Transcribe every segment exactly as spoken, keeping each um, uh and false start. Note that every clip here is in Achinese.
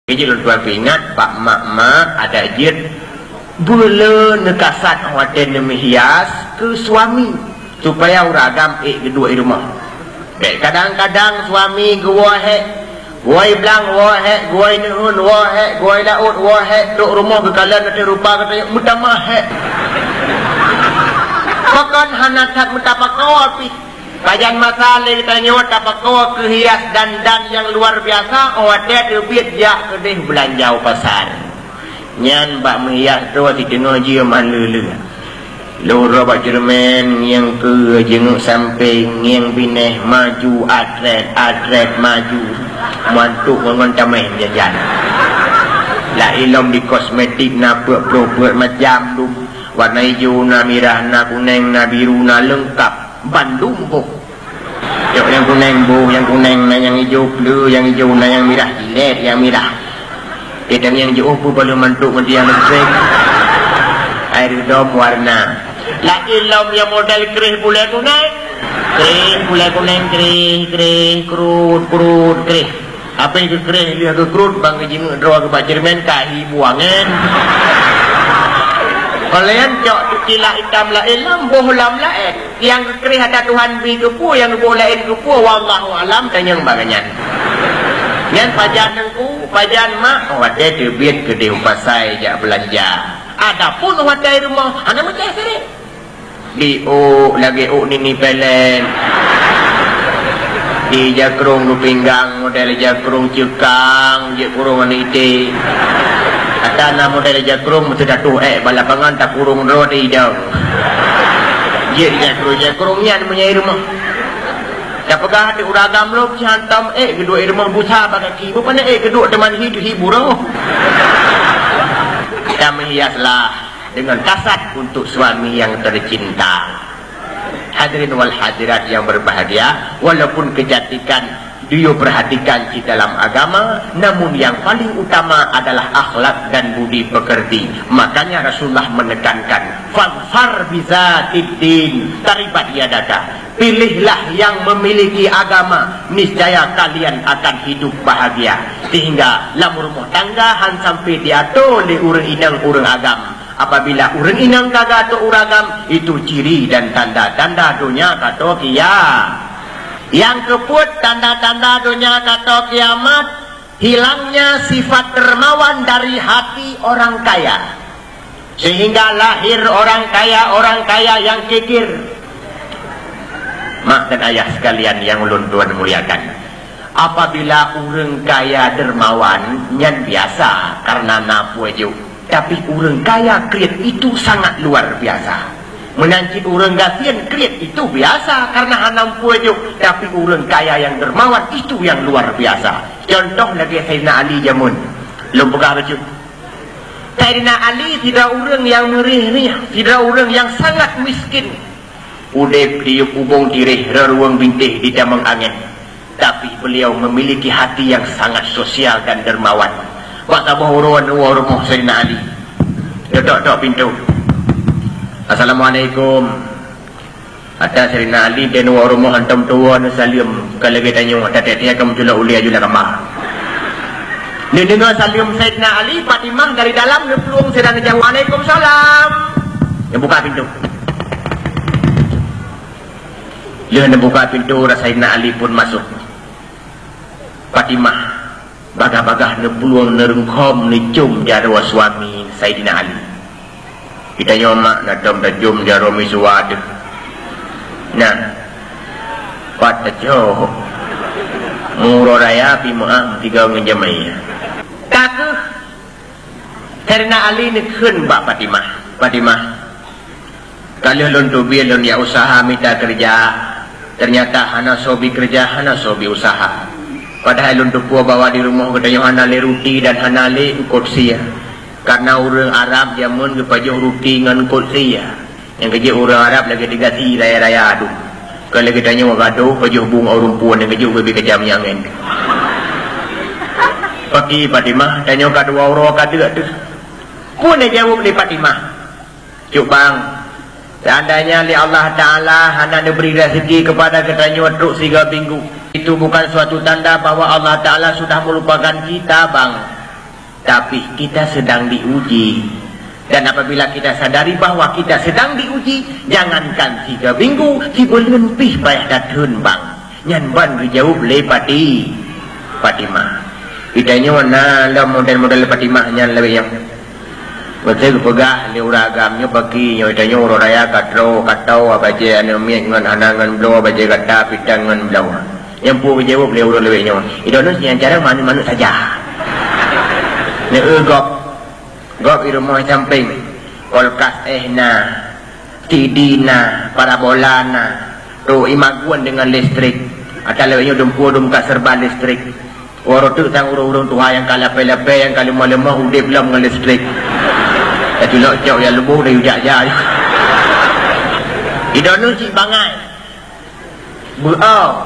Jadi lôn tuan peuingat bak mak-mak adat jeuet beuleu neukasat watée neumeuhias keu suami, supaya ureuëng agam ék geuduek i rumoh. Bék kadang-kadang suami geuwoe hék, woe blang woe hék, woe neuheun woe hék, woe laôt woe hék, trok rumoh geukalon ateueh rupa geutanyoe meutamah hék. Pakon hana that meutapakoe pih. Pajan masa lé geutanyoe tapakoe keu hias dandan nyang luar biasa, watée teubiet jak keudeh beulanja u pasar. Nyan bak meuhias droe siteungoh jeuem han le-le. Lôn droe bak ceureumen, ngieng keue, jeungeuk sampéng, ngieng binéh, maju, atrét, atrét, maju. Mantuk ngon tameh jajan. Laén lom di kosmetik na peuet ploh peuet macam dum. Warna ijo, na mirah, na kunéng, na biru, na leungkap. Bandum boh. Cok nyang kunéng boh, nyang kunéng na nyang ijo pleue, nyang ijo na nyang mirah jilet, nyang mirah. Kita nyang jiôh peue baloh mantuk ngon tiang leustrek. Air dom warna. Lagi lom nyang model kreh bulée kunéng. Kreh bulée kunéng, kreh, kreh, krut, krut, kreh. Api geukreh lheueh geukrut bang geujeungeuk droe geuba ceureumen ka hi buangen. Kalian cok tukila itam laén lam boh lam laén. Nyang geukreh ata Tuhan bi keupeue, nyang geuboh laén keupeue, wallahu alam tanyong bak nyan. Nyan pajan nengku, pajan mak, watée teubiet keudeh u pasai jak beulanja. Adapun watée rumoh, hana meucah sirek. Di ôk lagée ôk nini pelen. Di jakrong lu pinggang model jakrong cekang, jeuet kurong aneuk ité. Ata na model jakrong meuteudatoh ék balapangan takurong droe di idong. Jeuet jakrong-jakrong nyan meunyoe rumoh. Tapeugah di uragam lom sihantom ék geuduek rumoh busa bak gaki. Bupana ék geuduek teuma hi, hi buroe. Tameuhiaslah dengan kasat untuk suami yang tercinta. Hadirin wal hadirat yang berbahagia, walaupun kecantikan diperhatikan di dalam agama, namun yang paling utama adalah akhlak dan budi pekerti. Makanya Rasulullah menekankan, "Fazfar bizatid din, taribat yadaka." Pilihlah yang memiliki agama, niscaya kalian akan hidup bahagia. Sehingga lam rumah tangga han sampai diatur lé ureuëng inong ureuëng agam. Apabila ureuëng inong ka geuatur ureuëng agam, itu ciri dan tanda-tanda donya ka toe kia. Nyang keupeuet tanda-tanda donya ka toe kiamat, hilangnya sifat dermawan dari hati orang kaya. Sehingga lahir orang kaya, orang kaya yang kikir. Mak dan ayah sekalian yang ulôn tuan muliakan. Apabila ureuëng kaya dermawan, nyan biasa karena na peue jok. Tapi ureuëng kaya kriet itu sangat luar biasa. Meunan cit ureuëng gasien kriet itu biasa karena hana peue jok. Tapi ureuëng kaya yang dermawan itu yang luar biasa. Contoh lagée Saidina Ali jameun. Lôn peugah bacut. Saidina Ali sidroe ureuëng nyang meurih-rih, sidroe ureuëng nyang sangat miskin. Udeb di yub ubong tireh, reuruweueng bintéh di tamong angén. Tapi beliau memiliki hati yang sangat sosial dan dermawan. Bak saboh uroe neuwoe rumoh Saidina Ali. Dok-dok pintoe. "Assalamualaikum." Ata Saidina Ali dan woe rumoh hantom tuwoe neusaleuem, ka lagée tanyoe ata tieb-tieb ka meuculok ulée aju lam kama. Neudeungoe saleuem Saidina Ali, Fatimah dari dalam neuplueng sira neujaweueb, "Waalaikumsalam." Neubuka pintoe. Lheueh neubuka pintoe, Saidina Ali pun masuk. Fatimah bagah-bagah neuplueng neureungkhom neucom jaroe suami Saidina Ali. Geutanyoe mak na tom tacom jaroe misuwa teuh. Nah, pat tacok. Meuuroe raya pih meuáh meusigoe ngon jamé. Ka kheueh Saidina Ali neukheun bak Fatimah, "Fatimah, ka lheueh lôn teubiet lôn jak useuha mita keureuja, teunyata hana soe bi keureuja, hana soe bi useuha. Padahai lôn teupeue bahwa di rumoh geutanyoe hana lé ruti dan hana lé eungkot sie. Kareuna ureuëng Arab jameun geupajoh ruti ngon eungkot sie. Nyang keujeuet ureuëng Arab lagée digasi raya-raya dum. Kon lagée tanyoe gadoh pajoh bungöng rumpun nyang keujeuet geubri kacam nyang ngen." Paki Fatimah, tanyoe ka dua uroe ka deuek teuh. Peue neujaweueb lé Fatimah? "Cok bang, seandainya lé Allah Ta'ala hana neubri rezeki kepada geutanyoe trok sigoe minggu, itu bukan suatu tanda bahwa Allah Ta'ala sudah melupakan kita, bang. Tapi kita sedang diuji. Dan apabila kita sadari bahwa kita sedang diuji, jangankan tiga minggu, sibuleuen pih payah tatheun bang. Nyan ban geujaweueb lé Pati-, Fatimah. Geutanyoe na lom model-model Fatimah nyan lagée nyoe. Beutôi geupeugah lé ureuëng agam nyoe paki nyoe, geutanyoe uroe raya ka troe, ka tao, bajée aneuk miet ngon hana ngon bloe, bajée gata pitang ngon bloe. Nyang peue geujaweueb lé ureuëng lagée nyoe, "Idonus nyang carông manok-manok saja." Neueu gob. Gob i rumoh sampéng, kulkas éh na, T V na, parabola na, tu imagun deungon listrik. Ata lewat nyoe dumpu dum ka serba listrik. Waro teuk sang ureuëng-ureuëng tuha nyang ka lapée-lapée, nyang ka leumah-leumah udeb lom ngon listrik. Ka culok cok ya leubeh dari ujak jai. Idonus cik bangai. Beuau,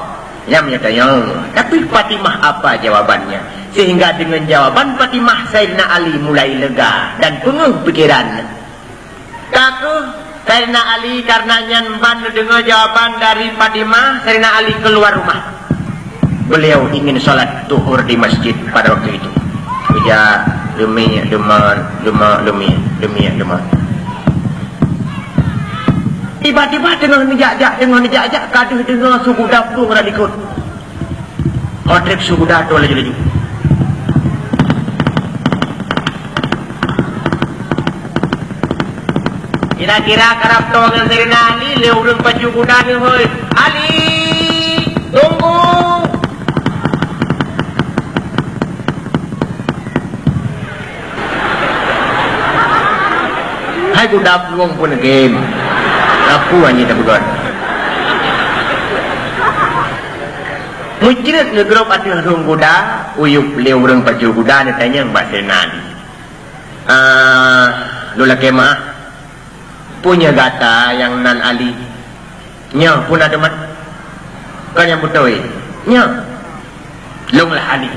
nyam nyata nyoe. Tapi Fatimah apa jawabannya? Sehingga dengan jawaban Fatimah, Saidina Ali mulai lega dan peungeuh pikiran. Ka kheueh Saidina Ali karena nyan ban neudeungoe jawaban dari Fatimah, Saidina Ali keluar rumah. Beliau ingin sholat zuhur di masjid pada waktu itu. Uja demi lima, lima, demi, demi lima. Tiba-tiba teungoh neujak-jak, teungoh neujak-jak, ka deuh deungoe su guda plueng rot likot. Ho treb su guda troh laju-laju. Kira-kira karab troh ngon Saidina Ali, lé ureuëng pacu guda neuhôi, "Ali, tunggu!" Hai guda plueng pun gem. Aku hanya tapeugah. Meucreut neugrob ateueh rhueng guda, uyueb lé ureuëng pacu guda neutanyong bak Saidina Ali. "Ah, lôn lakée meuáh. Peue nyoe gata nyang nan Ali? Nyoe peue na teuma? Kon nyang beutôi? Nyoe. Lôn lah Ali."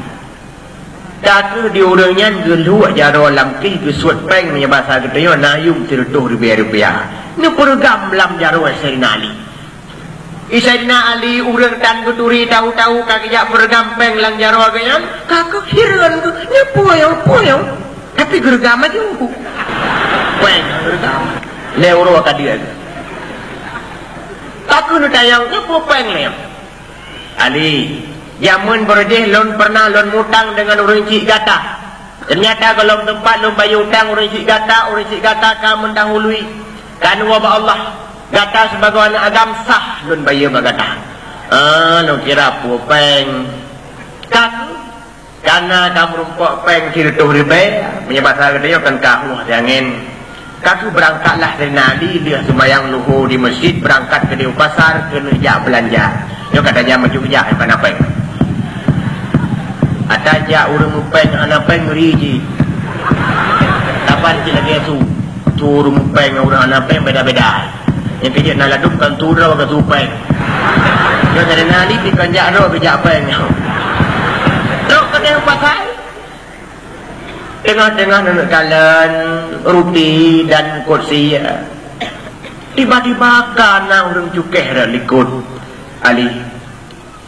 Ka kheueh di ureuëng nyan geuluek jaroe lam kéh geusuet péng meunyoe basa geutanyoe na yuem sireutôh ribée rupiah. Neupeureugam lam jaroe Saidina Ali. I Saidina Ali ureuëng tan geuturi tahu-tahu ka geujak peureugam péng lam jaroe geuh nyan, ka kheueh hireuen geuh, "Nyoe peue nyoe, peue nyoe?" Tapi geureugam laju. Péng geureugam. Lé uroe ka deuek. Ka kheueh neutanyong, "Nyoe peue péng nyoe?" Ali, jameun barô jih lôn pernah lôn mutang deungon ureuëng chik gata. Teunyata gohlom teumpat lôn bayeue utang ureuëng chik gata, ureuëng chik gata ka meudahului, ka neuwoe bak Allah. Gata sibagoe aneuëk agam sah lôn bayeue bak gata. Ah, lôn kira peue péng. Ka kheueh Kana ka meurumpok péng sireutôh ribée, meunyoe basa geutanyoe kan ka hueh di angén. Ka kheueh beurangkatlah Saidina Ali lheueh seumayang luho di meuseujid, beurangkat keudeh u pasar keuneuk jak beulanja. Nyoe ka tajak maju jak hana péng. Ata jak ureuëng meupéng hana péng ngeri jih. Saban cit lagée su, su ureuëng meupéng ngon ureuëng hana péng beda-beda. Nyang keujeuet na ladôm kan su droe keu su péng. Nyoe Saidina Ali pih kon jak droe keu jak péng. Trok keudeh u pasai. Teungoh-teungoh neuneuk kalon ruti dan kursi, ya. Tiba-tiba ka na ureuëng cukéh rot likot Ali.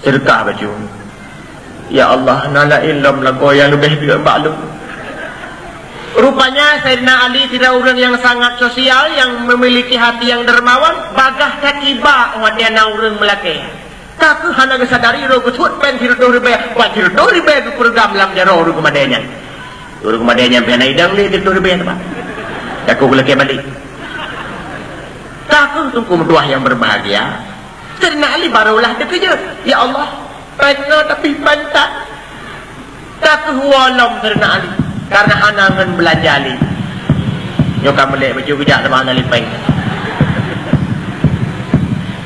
Seudeukah baju. Ya Allah, na laén lom lagoe nyang leubeh deuk bak lôn. Rupanya Saidina Ali sidroe ureuëng nyang sangat sosial, nyang memiliki hati nyang dermawan, bagaih that iba watée na ureuëng meulakée. Ka kheueh hana geusadari roh geusuet péng sireutôh ribée, ban sireutôh ribée geupeureugam lam jaroe ureuëng geumadée nyan. Ureuëng geumadée nyan pih hana idong lé sireutôh ribée teuma. Ka kheueh geulakée balek. Ka kheueh Teungku meutuah nyang berbahagia. Saidina Ali barolah teukeujot, "Ya Allah, péng nyoe tapi péng that." Ka kheueh woe lom Saidina Ali, karena hana ngon beulanja lé. Nyoe ka meulek baju geujak teuma hana lé péng.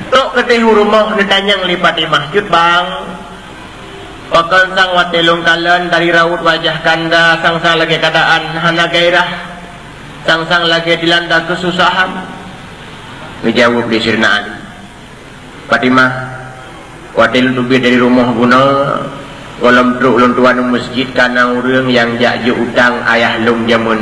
Trok keudeh u rumoh neutanyong lé Fatimah, "Cut bang, pakon sang watée lôn kalon dari raut wajah kanda sang-sang lagée keuadaan hana gairah, sang-sang lagée dilanda keususahan?" Geujaweueb lé Saidina Ali, "Fatimah, watée lôn teubiet dari rumoh bunoe, gohlom trok lôn tuan u meuseujid ka na ureuëng nyang jak jok utang ayah lôn jameun.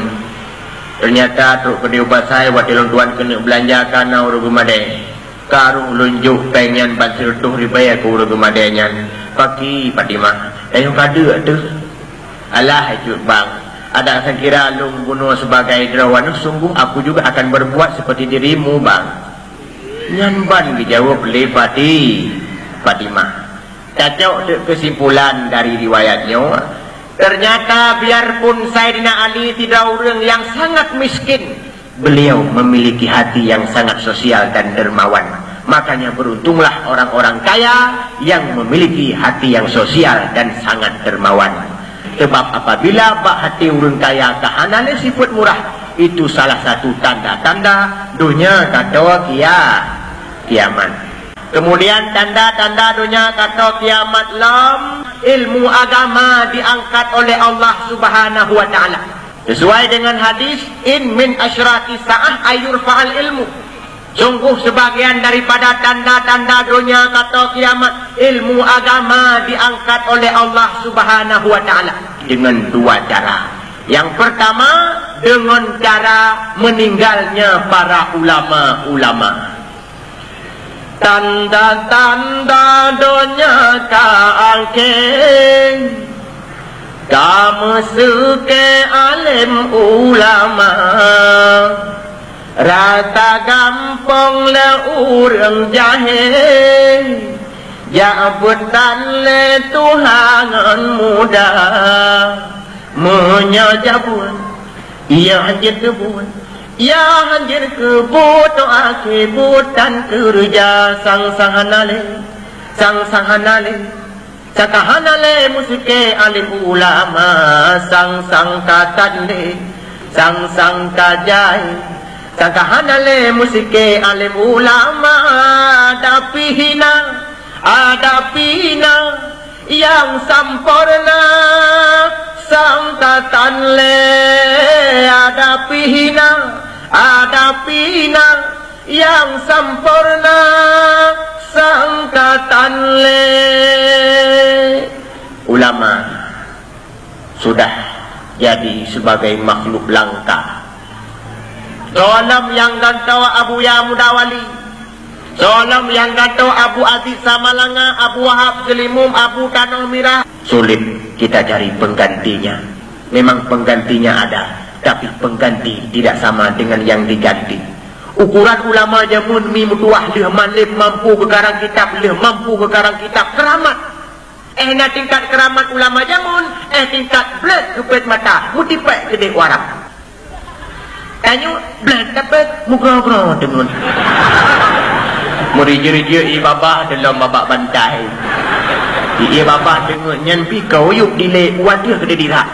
Teunyata trok keudeh u pasai watée lôn tuan keuneuk beulanja ka na ureuëng geumadée. Ka roh lôn jok péng nyan ban sireutôh ribée keu ureuëng geumadée nyan. Paki Fatimah, tanyoe ka deuk teuh." "Alah, cut bang, Adak sangkira lôn bunoe sibagai droe wanuh, sungguh aku juga akan berbuat seperti dirimu, Bang. Nyan ban geujaweueb lé Fati-, Fatimah. Tacok teuk keusimpulan dari riwayat nyoe, ternyata biarpun Saidina Ali sidroe ureuëng nyang sangat miskin, beliau memiliki hati yang sangat sosial dan dermawan. Makanya beruntunglah orang-orang kaya yang memiliki hati yang sosial dan sangat dermawan. Sebab apabila bak hati ureuëng kaya ka hana lé sifeuet murah, itu salah satu tanda-tanda donya ka toe kia-, kiamat. Kemudian tanda-tanda donya ka toe kiamat lom, ilmu agama diangkat oleh Allah Subhanahu wa Ta'ala. Sesuai dengan hadis, "In min asyrati sa'ah ayyurfa'al ilmu." Sungguh sebagian daripada tanda-tanda donya ka toe kiamat, ilmu agama diangkat oleh Allah Subhanahu wa Ta'ala dengan dua cara. Yang pertama, dengan cara meninggalnya para ulama-ulama. Tanda-tanda donya ka angkeng, ka meuseuke alem ulama. Rata gampông le ureuëng jahé, jak beutan lé tuha ngon muda. Meunyoe jak buet, ia hanjeuet keu buet, ia hanjeuet keu buet, toh akhé buet dan keureuja sang-sang hana lé, sang-sang hana lé. Saka hana lé meuseuke alim ulama, sang-sang ka tan lé, sang-sang ka jai. Saka hana lé meuseuke alim ulama, tapi hina, ada pina nyang sampoereuna, sang ka tan lé, ada pina, ada pina nyang sampoereuna, sang ka tan lé. Ulama sudah jadi sebagai makhluk langka. Soe lom nyang gantoe Abuya Muda Wali. Soe lom nyang gantoe Abu Aziz Samalanga, Abu Wahab Seulimum, Abu Tanoh Mirah. Sulit kita cari penggantinya. Memang penggantinya ada, tapi pengganti tidak sama dengan yang diganti. Ukuran ulama jameun mi meutuwah lheueh malem mampu geukarang kitab, lheueh mampu geukarang kitab, keuramat. Eh na tingkat keuramat ulama jameun, eh tingkat bleuet geupet mata, meutipék keudeh u Arab. Tanyoe bleuet tapék, mugroe-groe teungeut. Meurijeu-rijeu ié babah teulom babah bantai. Ié babah teungeut nyan pih ka uyueb dilée u ateueh keudeh dirak.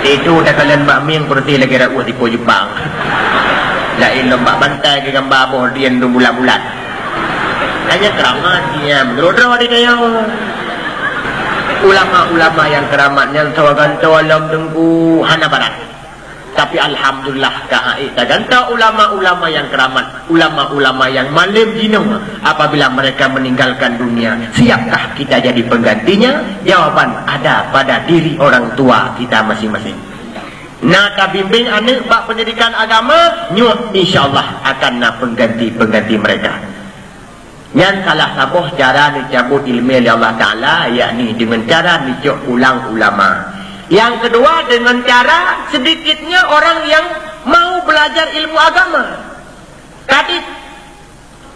Itu takalon bak mieng peureuseh lagée rauh tipu Jepang. Laén lom bak bantai geugamba boh dien dum bulat-bulat. Hanya keuramat nyan meunurot droe di tanyoe. Ulama-ulama nyang keuramat nyan sawagan tawa lom teungku hana barat. Tapi alhamdulillah ka hai tagantoe ulama-ulama nyang keuramat, ulama-ulama nyang malem jinoe apabila mereka meninggalkan dunia. Siapkah kita jadi penggantinya? Jawaban ada pada diri orang tua kita masing-masing. Na tabimbing aneuëk bak pendidikan agama, nyoe insya Allah akan na pengganti-pengganti mereka. Nyan salah saboh cara neucabut ilmu lé Allah Taala, yakni dengan cara neucok pulang ulama. Yang kedua, dengan cara sedikitnya orang yang mau belajar ilmu agama. Tadi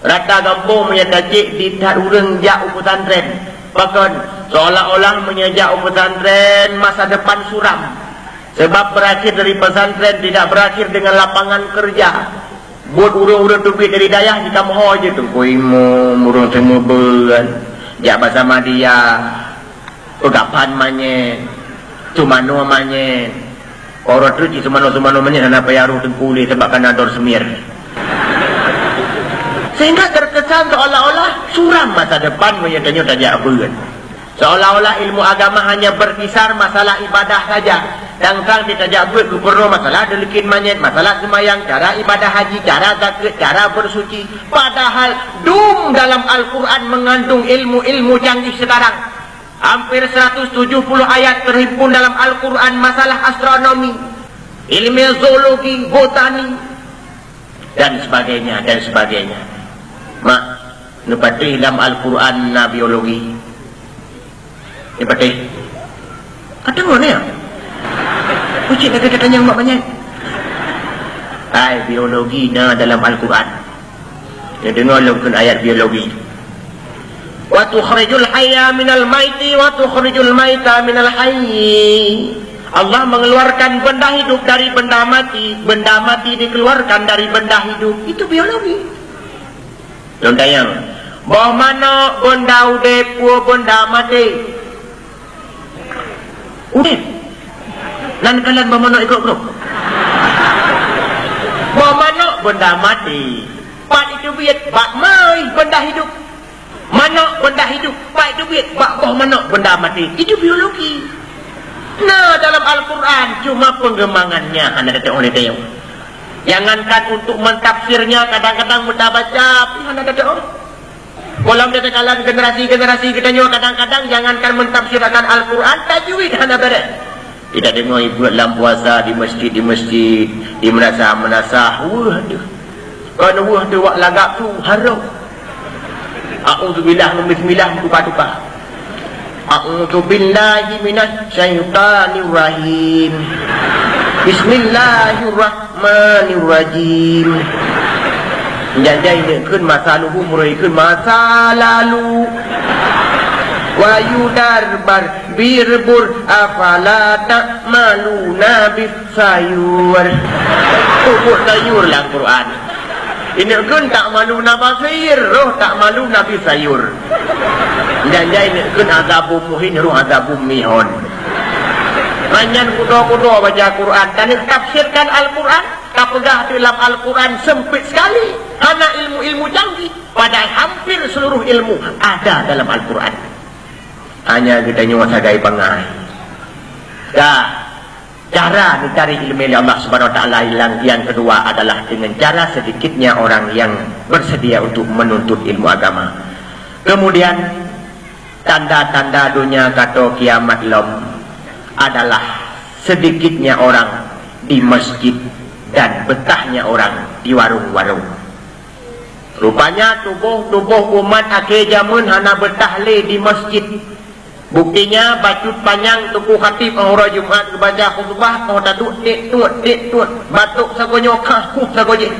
rata gampông meunyoe tacek di that ureuëng jak u pesantren. Pakon, seolah-olah meunyoe jak u pesantren masa depan suram. Sebab berakhir dari pesantren tidak berakhir dengan lapangan kerja. Buet ureuëng-ureuëng teubiet dari dayah jitamoe je teungku imum, ureuëng seumeubeuet, jak basa media, peugapan manyét, sumanoe manyét. Ora treuk jisumanoe-sumanoe manyét hana payah roh teungku lé sabab kana dor seumir. Sehingga terkesan seolah-olah suram masa depan meunyoe tanyoe tajak beuet. Seolah-olah ilmu agama hanya berkisar masalah ibadah saja. Tang-tang di tajak beuet geupeureunoe masalah deuleukén manyét, masalah seumayang, cara ibadah haji, cara zakeuet, cara bersuci. Padahal dum dalam Al-Quran mengandung ilmu-ilmu canggih sekarang. Hampir seratus tujuh puluh ayat terhimpun dalam Al-Quran masalah astronomi, ilmu zoologi, botani, dan sebagainya, dan sebagainya. Mak, neupatéh lam Al-Quran na biologi? Neupatéh? Ka deungoe nyan? Cit lagèe tatanyong bak manyèt. Hai, biologi na dalam Al-Quran. Ya, deungoe lôn kheun ayat biologi. "Wa tukhrijul hayya minal maiti wa tukhrijul maita minal hayy." Allah mengeluarkan benda hidup dari benda mati, benda mati dikeluarkan dari benda hidup. Itu biologi. Lôn tanyong, boh manok benda udép, peue benda maté? Udép. Nan kalon boh manok iko brok. Boh manok benda maté. Pat itu biet, bak mai benda hidup. Manok benda hidup, pat itu biet, bak boh manok benda maté. Itu biologi. Nah, dalam Al-Quran, cuma pengembangannya hana ada oleh tengok. Jangankan untuk mentafsirnya, kadang-kadang meuta baca pih hana ada. Golom teukalon generasi-generasi geutanyoe kadang-kadang jangankan mentafsirkan Al-Quran, tajwid hana beres. Kita deungoe ibuet lam puasa di masjid, di masjid, di meunasah-meunasah, weueh deuh. Kon weueh deuh wak lagak tu, harôh. A'udzubillah, ngon bismillah, tuka-tuka. A'udzubillahi minasyaitonirrajim. Bismillahirrahmanirrahim. Jai-jai neuk kheun masa luhum, meureuh kheun masa lalu. Wa yudarbar birbur afala ta'maluna bis sayur. Pupuk sayur lam Quran. Ineuk kheun tak malu na basir, roh tak malu na bisayur. Jai-jai ineuk kheun azabum muhin, roh azabum mihon. Manyan kudo-kudo baca Quran, dan tafsirkan Al-Quran, tapeugah dalam Al-Quran sempit sekali, hana ilmu-ilmu canggih, padahal hampir seluruh ilmu ada dalam Al-Quran. Hanya geutanyoe sagai bangai. Dah. Cara mencari ilmu dari Allah Subhanahu Wa Taala yang, yang kedua adalah dengan cara sedikitnya orang yang bersedia untuk menuntut ilmu agama. Kemudian, tanda-tanda dunia atau kiamat lom adalah sedikitnya orang di masjid dan betahnya orang di warung-warung. Rupanya tuboh-tuboh umat akhé jameun hana betah lé di masjid. Buktinya, bacut panyang Teungku Khatib óh uroe Jumat geubaca khutubah, óh taduek tiek tuet, tiek tuet, batok sagoe nyoe kah, huh sagoe jih.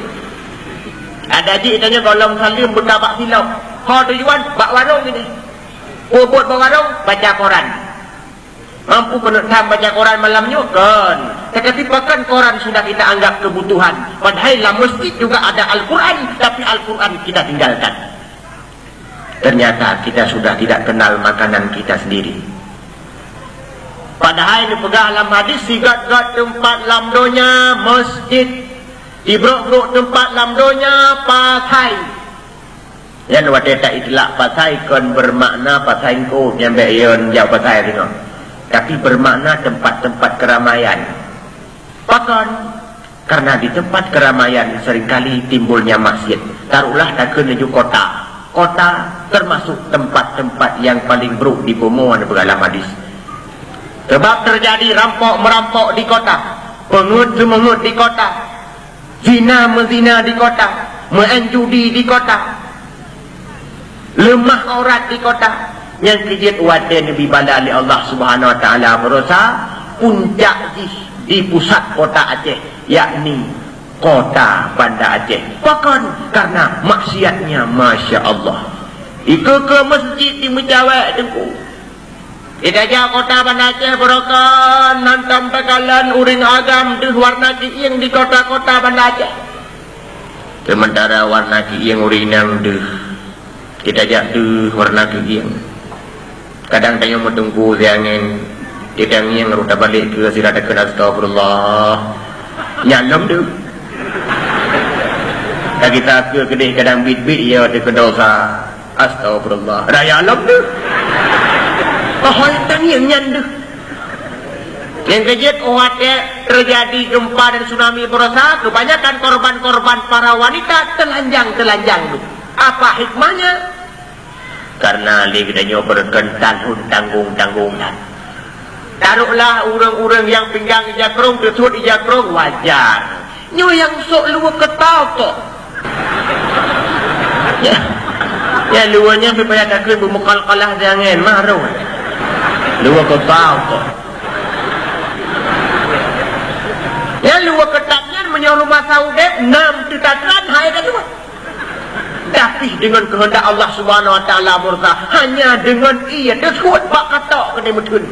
Ada jih tanyoe golom saleuem beuka bak silop. Ho tujuan, bak warong ini. Peubuet bak warong, baca koran. Mampu keuneuk tham baca koran malam nyoe? Kon. Tetapi pakon koran sudah kita anggap kebutuhan, padahai lam masjid juga ada Al-Quran, tapi Al-Quran kita tinggalkan. Ternyata kita sudah tidak kenal makanan kita sendiri. Padahai neupeugah lam hadis, sigét-gét teumpat lam donya masjid, sibrok-brok teumpat lam donya pasai. Nyan watée ta-itlak pasai kon bermakna pasai engko nyang bék yon jak pasai singoh, tapi bermakna tempat-tempat keramaian. Pakon? Karena di tempat keramaian seringkali timbulnya maksiat. Taruhlah takheun laju kota. Kota termasuk tempat-tempat yang paling buruk di bumoe, neupeugah lam hadis. Sebab terjadi rampok-merampok di kota, peungeut-seumeungeut di kota, zina-meuzina di kota, meu'en judi di kota, leumah aurat di kota. Nyang keujeuet watée neubi bala lé Allah Subhanahu Wa Taala, barosa puncak jih di pusat kota Aceh, yakni kota Banda Aceh. Pakon? Karena maksiatnya, masya Allah. Ikeue-keue masjid dimeucawék, Teungku. Ita jak kota Banda Aceh, beurokon hantom takalon ureuëng agam deuh warna kiéng di kota-kota Banda Aceh. Sementara warna kiéng ureuëng inong deuh, ita jak deuh warna kiéng. Kadang tanyoe meuteungku siangén, ita ngieng rot tabalek keu sira takheun, "Astagfirullah." Nyan lom deuh. Lagi takheun keudeh kadang bit-bit, ya, takheun dosa. Astagfirullah. Raya lom deuh. Pahol tangieng nyan deuh. Nyang keujeuet, watée terjadi gempa dan tsunami, barosa kebanyakan korban-korban para wanita telanjang-telanjang deuh. Apa hikmahnya? Karena lé geutanyoe beureukeun tahun tanggung-tanggung that. Taruhlah ureuëng-ureuëng nyang pinggang ija krong, teutot ija krong, wajar. Nyoe nyang sok luweue keu tau toh. Ya. Ya, luweue nyan pih payah takheun beumeukalkalah jangan, mah roh. Luweue keu tau toh. Masa udeb nam teutatran hai ka tuah. Tapi dengan kehendak Allah Subhanahu Wa Taala, mursa, hanya dengan ia tersebut bak katok keuneuk meutheun.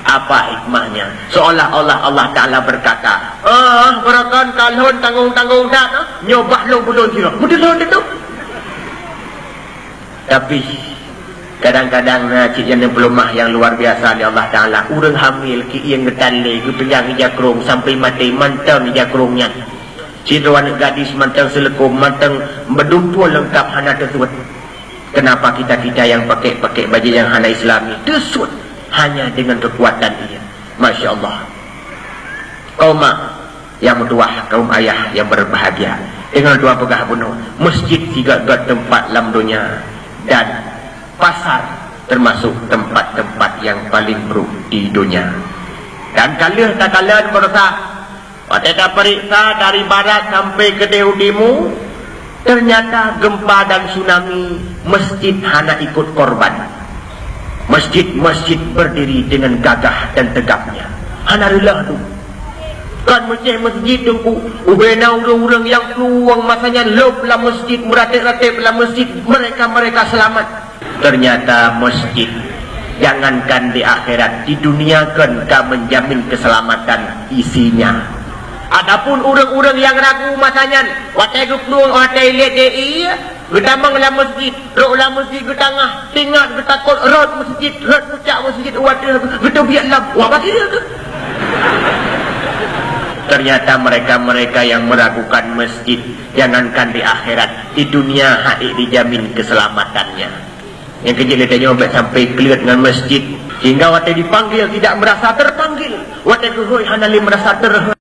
Apa hikmahnya? Seolah-olah Allah Taala berkata, "Ah, barakan kalhon tanggung-tanggung that, ah, nyoe bah lôn bulon sira." Beutôi lôn itu. Tapi kadang-kadang na cit nyang peulumah yang luar biasa di Allah Taala. Ureuëng hamil, ki ieng geutan lé, geupeujang ija krong sampai maté mantong ija krong nyan. Sidroe aneuk gadis mantong seuleukom, mantong beudumpul leungkap hana teusuet. Kenapa kita-kita yang pakai-pakai baju yang hana Islami teusuet hanya dengan kekuatan ia? Masya Allah. Kaum mak yang meutuah, kaum ayah yang berbahagia, dengan dua peugah bunoe, masjid sigat-gat tempat lam dunia dan pasar termasuk tempat-tempat yang paling buruk di dunia. Dan ka lheueh takalon beurasa, watée taperiksa dari barat sampai keudeh u timu, ternyata gempa dan tsunami masjid hana ikut korban. Masjid-masjid berdiri dengan gagah dan tegapnya. Hana reuloh tu. Kon meucéh masjid teungku, ubena ureuëng-ureuëng nyang plueng masa nyan lôb lam masjid, meuratéb-ratéb lam masjid, mereka-mereka selamat. Ternyata masjid, jangankan di akhirat, di dunia kon ka menjamin keselamatan isinya. Adapun ureuëng-ureuëng nyang ragu masa nyan, watée geuplueng, watée ilét D I, geutamong lam masjid, rot lam masjid geutangah, tingat geutakot rot masjid, rot pucak masjid, watée geuteubiet lam, wah, bagi dia tu. Ternyata mereka-mereka yang meragukan masjid, jangankan di akhirat, di dunia hana dijamin keselamatannya. Nyang keujeuet lé tanyoe bék sampai kleuet ngon masjid, sehingga watée dipanggil tidak merasa terpanggil, watée geuhôi hana lé merasa ter